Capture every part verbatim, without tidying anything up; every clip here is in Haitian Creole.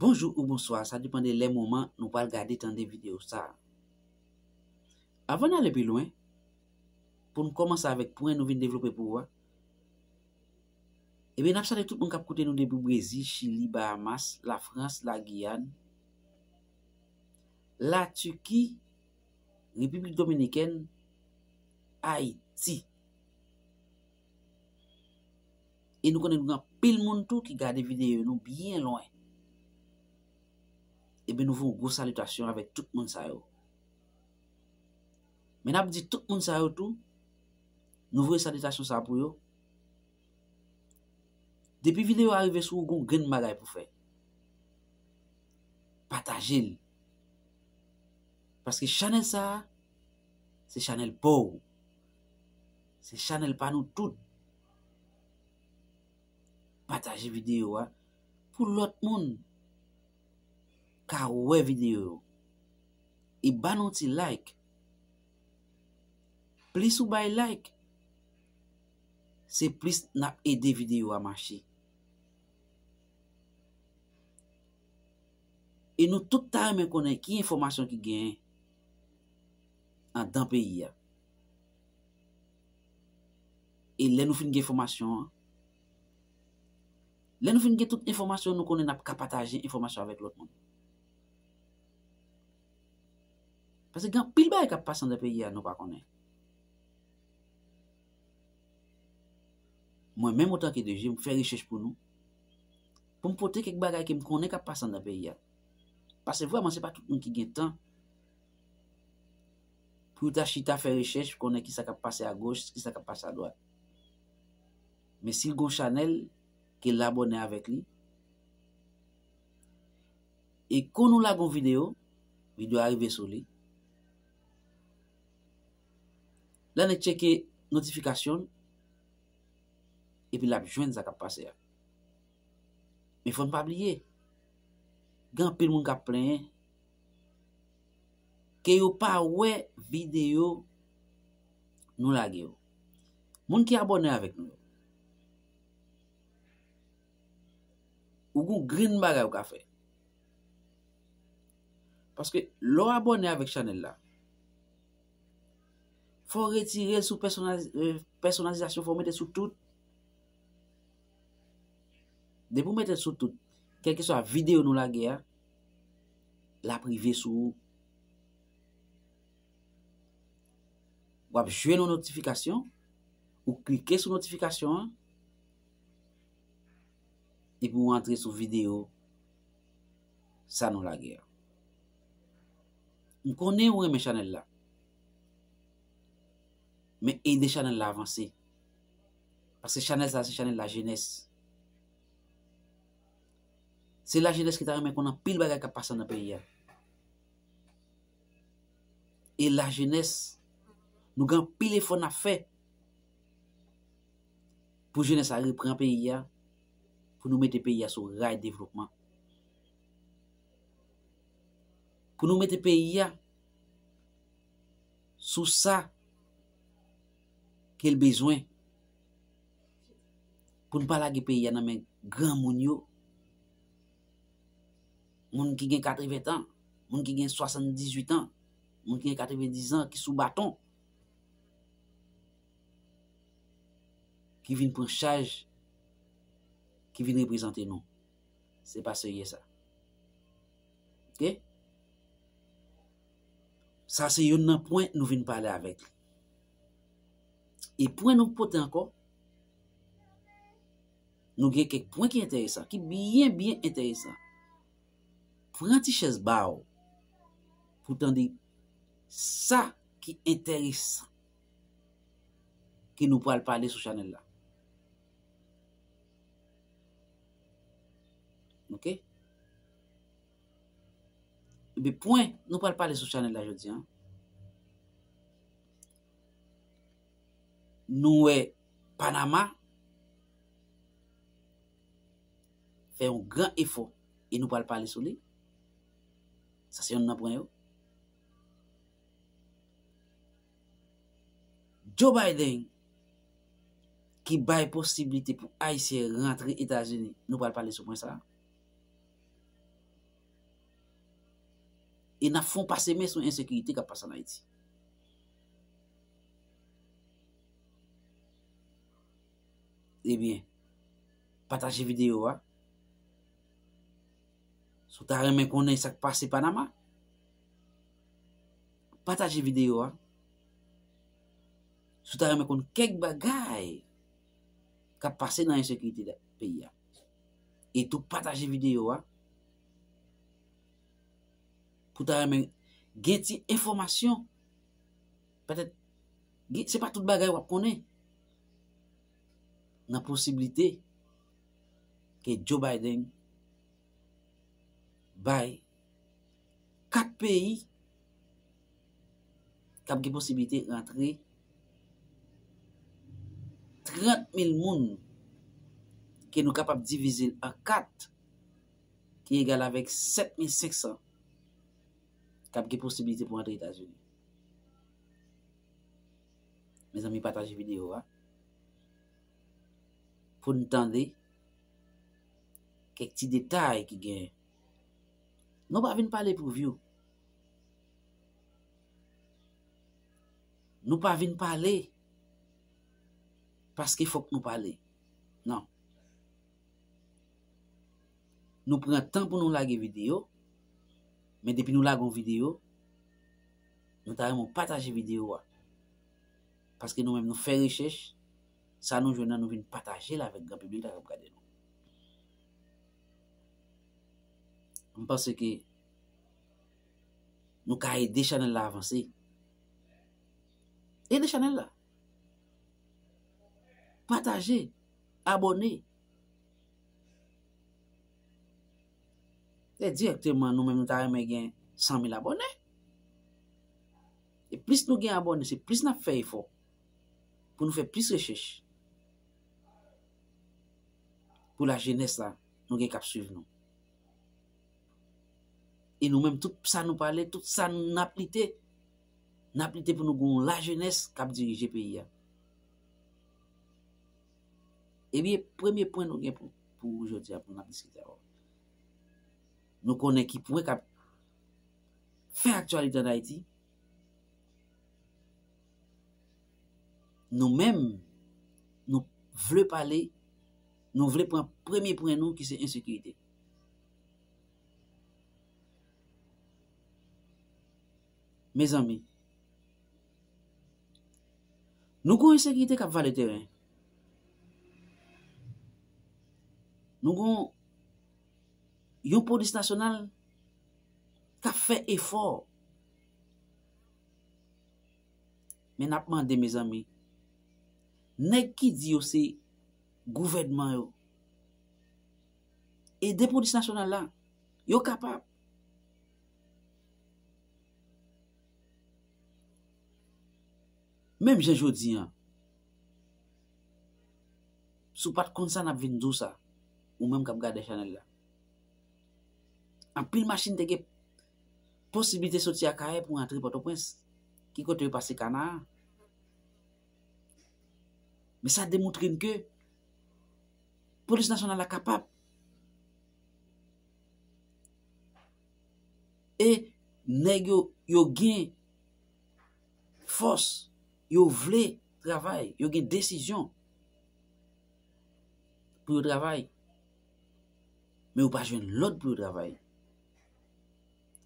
Bonjou ou bonswa, sa depann de lè moman nou pral gade tande videyo sa a. Avan n ale pi lwen, pou n kòmanse avèk pwen nou vin devlope pou ou a, ebyen, n ap salye tout moun k ap koute nou depi Brezil, Chili, Bahamas, Lafrans, Lagiyàn, Latiki, Repiblik Dominikèn, Ayiti. E nou konnen gen anpil moun tou ki gade videyo nou byen lwen. Ebyen, nou voye yon gwo salitasyon avèk tout moun sa yo. Men n ap di tout moun sa yo tou, nou voye salitasyon sa pou yo. Depi videyo a rive sou ou, gon grenn bagay pou fè. Pataje l. Paske chanèl sa a, se chanèl pa w. Se chanèl pa nou tout. Pataje videyo a pou lòt moun ka wè videyo yo. E ba nou ti like. Plis ou bay like, se plis n ap ede videyo a mache. E nou tout ta renmen konnen ki enfòmasyon ki genyen anndan peyi a. E lè nou fin gen enfòmasyon an, lè nou fin gen tout enfòmasyon, nou konnen n ap ka pataje enfòmasyon avèk lòt moun. Paske gen anpil bagay k ap pase anndan peyi a nou pa konnen. Mwen menm, otanke D J, m fè rechèch pou nou, pou m pote kèk bagay ke m konnen k ap pase anndan peyi a. Paske vrèman, se pa tout moun ki gen tan pou yo ta chita fè rechèch, konnen kisa k ap pase agoch, kisa k ap pase adwat. Men si l gon chanèl, ke l abòne avèk li. E kon nou lage yon videyo, videyo a rive sou li, l annik tcheke notifikasyon l, epi l ap jwenn sa k ap pase a. Men fò n pa bliye, gen anpil moun k ap plenyen ke yo pa wè videyo nou lage yo. Moun ki abòne avèk nou yo, ou gon grenn bagay ou ka fè. Paske lè w abòne avèk chanèl la, fò w retire l sou pèsonaliz-, euh, pèsonalizasyon, fò w mete l sou tout. Depi w mete l sou tout, kèlkeswa videyo nou lage a, l ap rive sou ou. W ap jwenn yon notifikasyon, ou klike sou notifikasyon an, epi w antre sou videyo sa nou lage a. M konnen ou renmen chanèl la, men ede chanèl la avanse. Paske chanèl sa, se chanèl lajenès. Se lajenès ki ta renmen konn anpil bagay k ap pase nan peyi a. E lajenès, nou gen anpil efò n ap fè pou jenès la repran peyi a, pou nou mete peyi a sou ray devlopman. Pou nou mete peyi a sou sa ke l bezwen. Pou n pa lage peyi a nan men granmoun yo. Moun ki gen katreven tan, moun ki gen swasanndizuit an, moun ki gen katrevendiz an, ki sou baton, ki vin pran chaj, ki vin reprezante nou. Se pa serye sa. Oke? Sa se youn nan pwen nou vin pale avèk li. E pwen nou pote ankò, nou gen kèk pwen ki enteresan, ki byen, byen enteresan. Pran ti chèz ba w pou tande sa ki enteresan ke nou pral pale sou chanèl la. Oke? Ebyen, pwen nou pral pale sou chanèl la jodi a, nou wè Panama fè yon gran efò e nou pral pale sou li. Sa se youn nan pwen yo. Joe Biden ki bay posiblite pou Ayisyen rantre Etazini, nou pral pale sou pwen sa a. E n ap fè yon pase men sou ensekirite k ap pase ann Ayiti. Ebyen, pataje videyo a. Si w ta renmen konnen sa k pase Panama, pataje videyo a. Si w ta renmen konn kèk bagay k ap pase nan ensekirite peyi a. E tou pataje videyo a. Pou w ta renmen gen ti enfòmasyon. Petèt, gen- se pa tout bagay w ap konnen. Nan posiblite ke Joe Biden bay kat peyi k ap gen posiblite rantre trant mil moun, ke nou kapab divize l an kat, ki egal avèk sèt mil senk san, k ap gen posiblite pou antre Etazini. Mezanmi, pataje videyo a pou n tande kèk ti detay ki genyen. Nou pa vin pale pou view. Nou pa vin pale paske fòk nou pale. Non. Nou pran tan pou nou lage videyo, men depi nou lage yon videyo, nou ta renmen w pataje videyo a. Paske nou menm nou fè rechèch, sa nou jwenn nan nou vin pataje l avèk gran piblik la k ap gade nou. M panse ke nou ka ede chanèl la avanse. Ede chanèl la. Pataje, abòne. E dirèkteman, nou menm nou ta renmen gen san mil abòne. E plis nou gen abòne, se plis n ap fè efò pou nou fè plis rechèch pou lajenès la nou gen k ap swiv nou. E nou menm, tout sa nou pale, tout sa n ap lite, n ap lite pou nou gen yon lajenès k ap dirije peyi a. Ebyen, premye pwen nou gen pou, pou jodi a, pou n ap diskite avè w. Nou konnen ki pwen k ap fè aktyalite ann Ayiti. Nou menm, nou vle pale, nou vle pran premye pwen nou ki se ensekirite. Mezanmi, nou gon ensekirite k ap vale teren. Nou gon yon polis nasyonal k ap fè efò. Men n ap mande, mezanmi, nèg ki di yo se gouvènman yo, ede polis nasyonal la. Yo kapab. Menm jan jodi an, si w pa t konn sa, n ap vin di w sa, ou menm k ap gade chanèl la. Anpil machin te gen posiblite soti Akayè pou antre Pòtoprens. Ki kote yo pase Kana a? Men sa demontre n ke polis nasyonal la kapab. E nèg yo, yo gen fòs, yo vle travay, yo gen desizyon pou yo travay. Men yo pa jwenn lòd pou yo travay.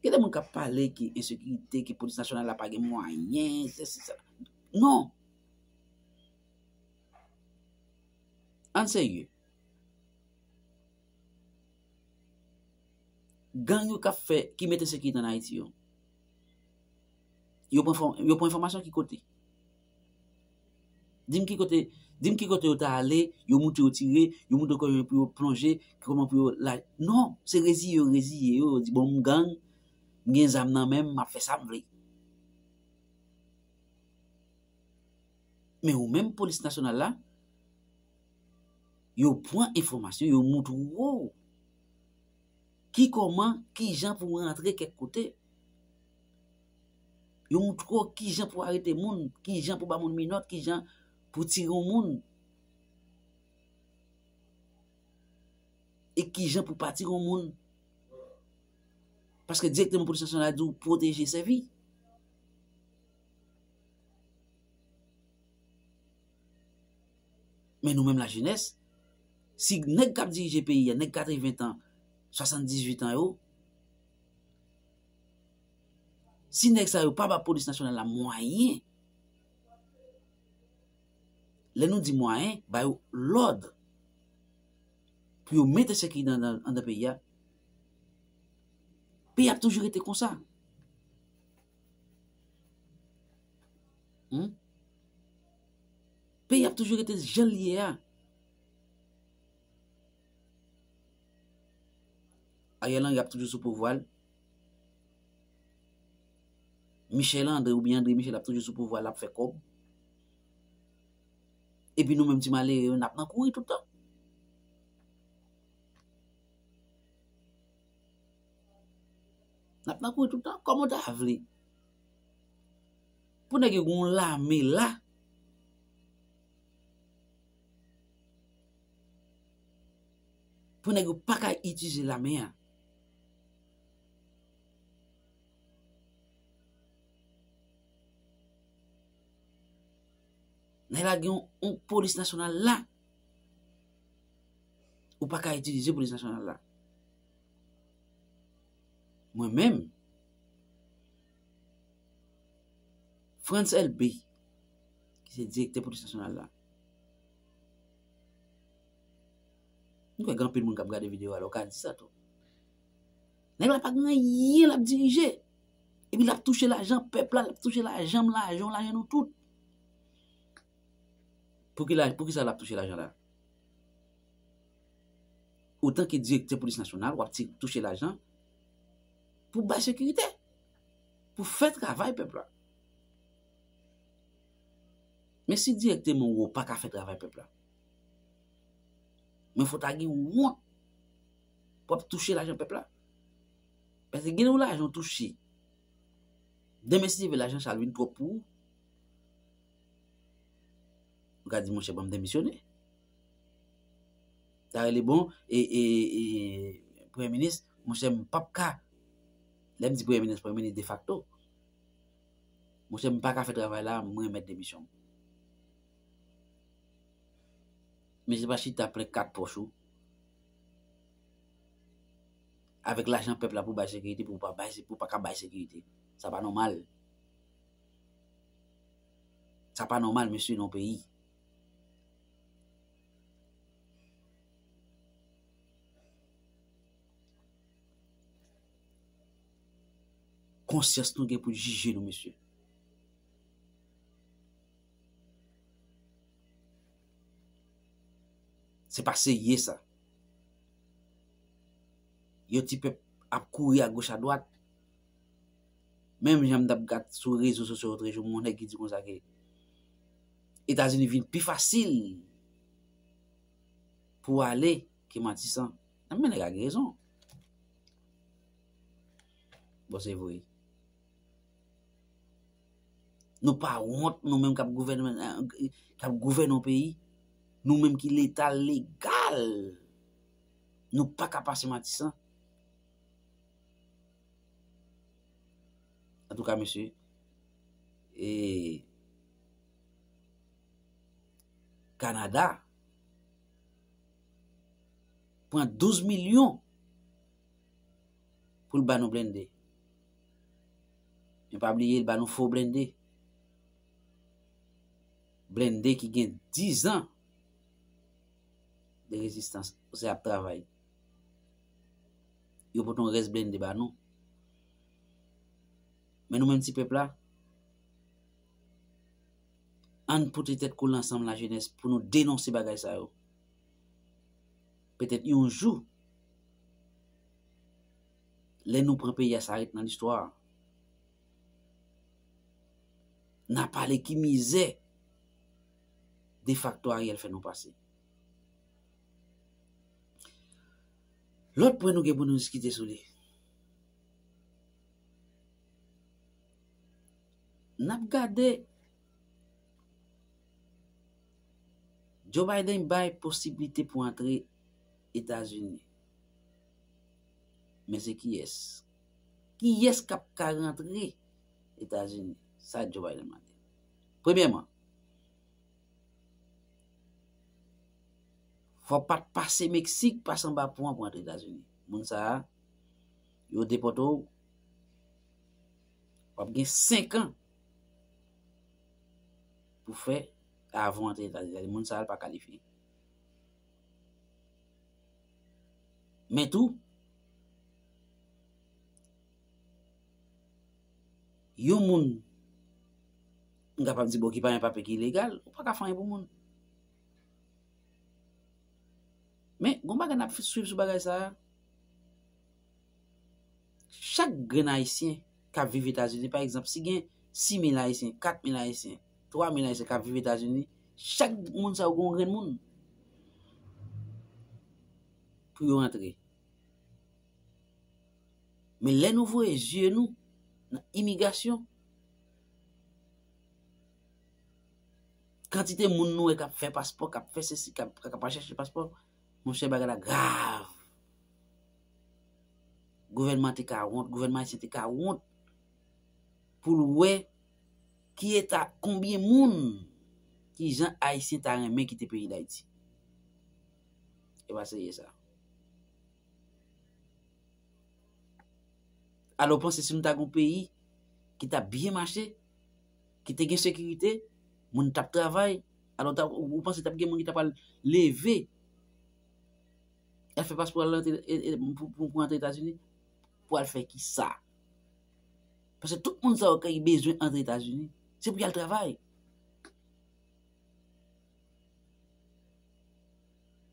Gen de moun k ap pale ki ensekirite, ki polis nasyonal la pa gen mwayen, sesi, sela. Non. Ann serye. Gang yo k ap fè, ki mete ensekirite ann Ayiti yo, yo pran fò-, yo pran enfòmasyon ki kote? Di m ki kote, di m ki kote yo ta ale, yo moute, yo tire, yo moute kò yo pou yo plonje, kòman pou yo la. Non, se reziye yo reziye yo, yo di, "Bon, m gang, m gen zam nan men m, m ap fè sa m vle." Men ou menm polis nasyonal la, yo pran enfòmasyon, yo moutre w ki kòman, ki jan pou w rantre kèk kote. Yo moutre w ki jan pou w arete moun, ki jan pou w ba moun minòt, ki jan pou w tire yon moun. E ki jan pou w pa tire yon moun. Paske direktèman polis nasyonal la di w pwoteje, sèvi. Men nou menm lajenès, si nèg k ap dirije peyi a, nèg katreven tan, swasanndizuit an yo, si nèg sa yo pa ba polis nasyonal la mwayen, lè nou di mwayen, ba yo lòd pou yo mete sekirite anndan, anndan peyi a, peyi a ap toujou rete konsa. Hmm? Peyi a ap toujou rete jan l ye a. Ariel Henry ap toujou sou pouvwa l. Michel André oubyen André Michel ap toujou sou pouvwa l, ap fè kòb. Epi nou menm ti malere yo, n ap nan kouri tout tan. N ap nan kouri tout tan. Kòman w ta vle pou nèg yo gen yon lame la, pou nèg yo pa ka itilize lame a? Nèg la gen yon, yon polis nasyonal la. Ou pa ka itilize polis nasyonal la. Mwen menm, Frantz Elbé, ki se direktè polis nasyonal la, m kwè gen anpil moun k ap gade videyo a la, ou ka di sa tou. Nèg la pa gen anyen l ap dirije. Epi l ap touche lajan pèp la, l ap touche lajan m, lajan w, lajan nou tout. Pou ki la, pou ki sa l ap touche lajan la? Otan ke direktè polis nasyonal, w ap ti-, touche lajan pou bay sekirite, pou fè travay pèp la. Men si direktèman ou pa ka fè travay pèp la, men fò w ta gen wont pou w ap touche lajan pèp la. Paske gen yon lajan w touche. Demen si Dye vle, lajan sa al vin twòp pou ou. Ou ka di, monchè, ban m demisyone. Sa rele bon, e, e, e, premye minis, monchè, m p ap ka. Lè m di premye minis, premye minis defakto. Monchè, m pa ka fè travay la, mwen mèt demisyon m. Men se pa chita plen kat pòch ou avèk lajan pèp la pou bay sekirite, pou pa bay, pou pa ka bay sekirite. Sa pa nòmal. Sa pa nòmal, mesye, nan yon peyi. Konsyans nou gen pou jije nou, mesye. Se pa serye sa. Yon ti pèp ap kouri agoch adwat. Menm jan m t ap gad sou rezo sosyo lòt jou, yon nèg ki di konsa ke Etazini vin pi fasil pou ale ke Matisan. Men nèg la gen rezon. Bon, se vre. Nou pa wont, nou menm k ap gouvène, k ap gouvène yon peyi, nou menm ki leta legal, nou pa ka pase Matisan. Antouka, mesye, e Kanada pran douz milyon pou l ba nou blende. Men pa bliye, l ba nou fo blende. Blende ki gen diz an de rezistans, se ap travay. Yo pote yon rès blende ba nou. Men nou menm ti pèp la, ann pote tèt kole ansanm, lajenès, pou nou denonse bagay sa yo. Petèt yon jou, lè nou pran peyi a, sa ret nan listwa. N a pale ki mizè defakto Ariel fè nou pase. Lòt pwen nou gen pou nou diskite sou li. N ap gade Joe Biden bay posiblite pou antre Etazini. Men se kiyès? Kiyès k ap ka rantre Etazini? Sa Joe Biden mande. Premyèman, fò w pa t pase Meksik, pase anba pon an pou antre Etazini. Moun sa a, yo depòte w, w ap gen senk an pou fè avan w antre Etazini. Moun sa a, l pa kalifye. Men tou, yon moun, m kapab di, bon, ki pa gen papye ki legal, ou pa ka fè anyen pou moun. Men, gon bagay n ap swiv sou bagay sa a. Chak grenn Ayisyen k ap viv Etazini, pa egzanp, si gen sis mil Ayisyen, kat mil Ayisyen, twa mil Ayisyen k ap viv Etazini, chak moun sa yo gen yon grenn moun pou yo antre. Men lè nou voye zye nou nan imigrasyon, kantite moun nou wè k ap fè paspò, k ap fè sesi, k ap, k ap al chèche paspò, monchè, bagay la grav. Gouvènman te ka wont, gouvènman ayisyen te ka wont pou l wè ki eta, konbyen moun, ki jan Ayisyen ta renmen kite peyi Dayiti. E pa serye sa. Alò, w panse si nou ta gen yon peyi ki t ap byen mache, ki te gen sekirite, moun t ap travay, alò, ta, ou, ou panse t ap gen moun ki t ap al leve, al fè paspò, al antre, e, e, pou, pou, pou antre Etazini? Pou al fè kisa? Paske tout moun sa yo ki bezwen antre Etazini, se pou y al travay.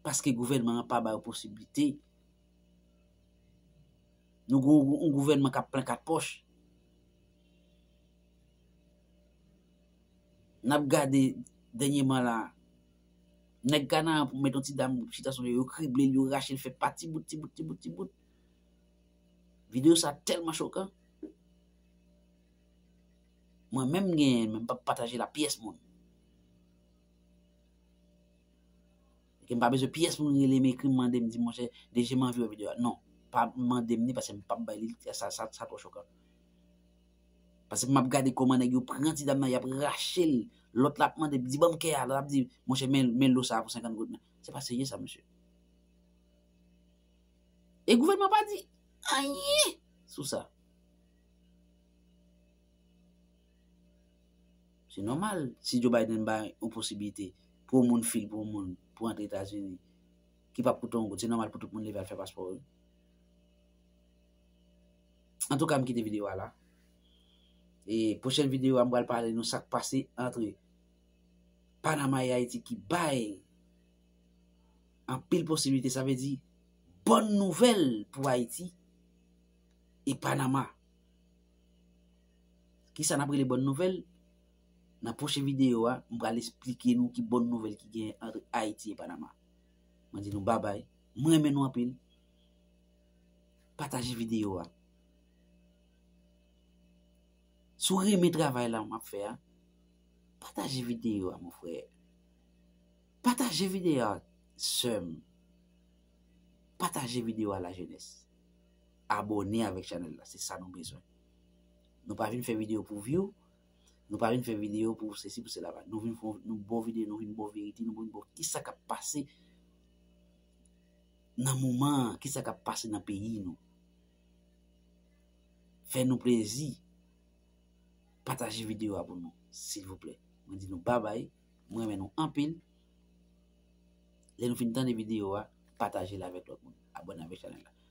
Paske gouvènman an pa ba yo posiblite. Nou gen yon, yon gouvènman k ap plen kat pòch. N ap gade dènyèman la, nèg Kanaran pou mete yon ti dam chita sou li, yo krible l, yo rache l, fè pa ti bout, ti bout, ti bout, ti bout. Videyo sa tèlman chokan. Mwen menm m genyen l, men m p ap pataje l ak pyès moun. Ke m pa bezwen pyès moun rele m, ekri m, mande m, di, monchè, D J, m anvi wè videyo a. Non, pa mande m ni, paske m p ap bay li, sa, sa, sa twò chokan. Paske m ap gade kòman nèg yo pran ti dam nan, y ap rache l. Lòt la ap mande, di, ban m kè a, lòt la ap di, monchè, men, men lo sa a pou senkant goud. Men se pa serye sa, mesye. E gouvènman pa di anyen sou sa. Se nòmal si Joe Biden bay yon posiblite pou yon moun fil pou yon moun pou antre Etazini ki p ap koute yon goud, se nòmal pou tout moun leve al fè paspò yo. Antouka, m kite videyo a la. E pwochèn videyo a, m pral pale nou sa k pase antre Panama e Ayiti ki bay anpil posiblite, sa vle di bòn nouvèl pou Ayiti e Panama. Kisa n ap rele bòn nouvèl? Nan pwochen videyo a, m pral esplike nou ki bòn nouvèl ki genyen ant Ayiti e Panama. Mwen di nou babay, mwen renmen nou anpil. Pataje videyo a. Si w renmen travay la m ap fè a, pataje videyo a, mon frè. Pataje videyo a, sè m. Pataje videyo a, lajenès. Abòne avèk chanèl la, se sa nou bezwen. Nou pa vin fè videyo pou view, nou pa vin fè videyo pou sesi, pou sela. Nou vin fè, nou ba w videyo, nou vin ba w verite, nou vin ba w kisa k ap pase nan moman an, kisa k ap pase nan peyi nou. Fè nou plezi. Pataje videyo a pou nou, silvouplè. Mwen di nou babay, mwen renmen nou anpil. Lè nou fin tande videyo a, pataje l avèk lòt moun. Abòne avèk chanèl la.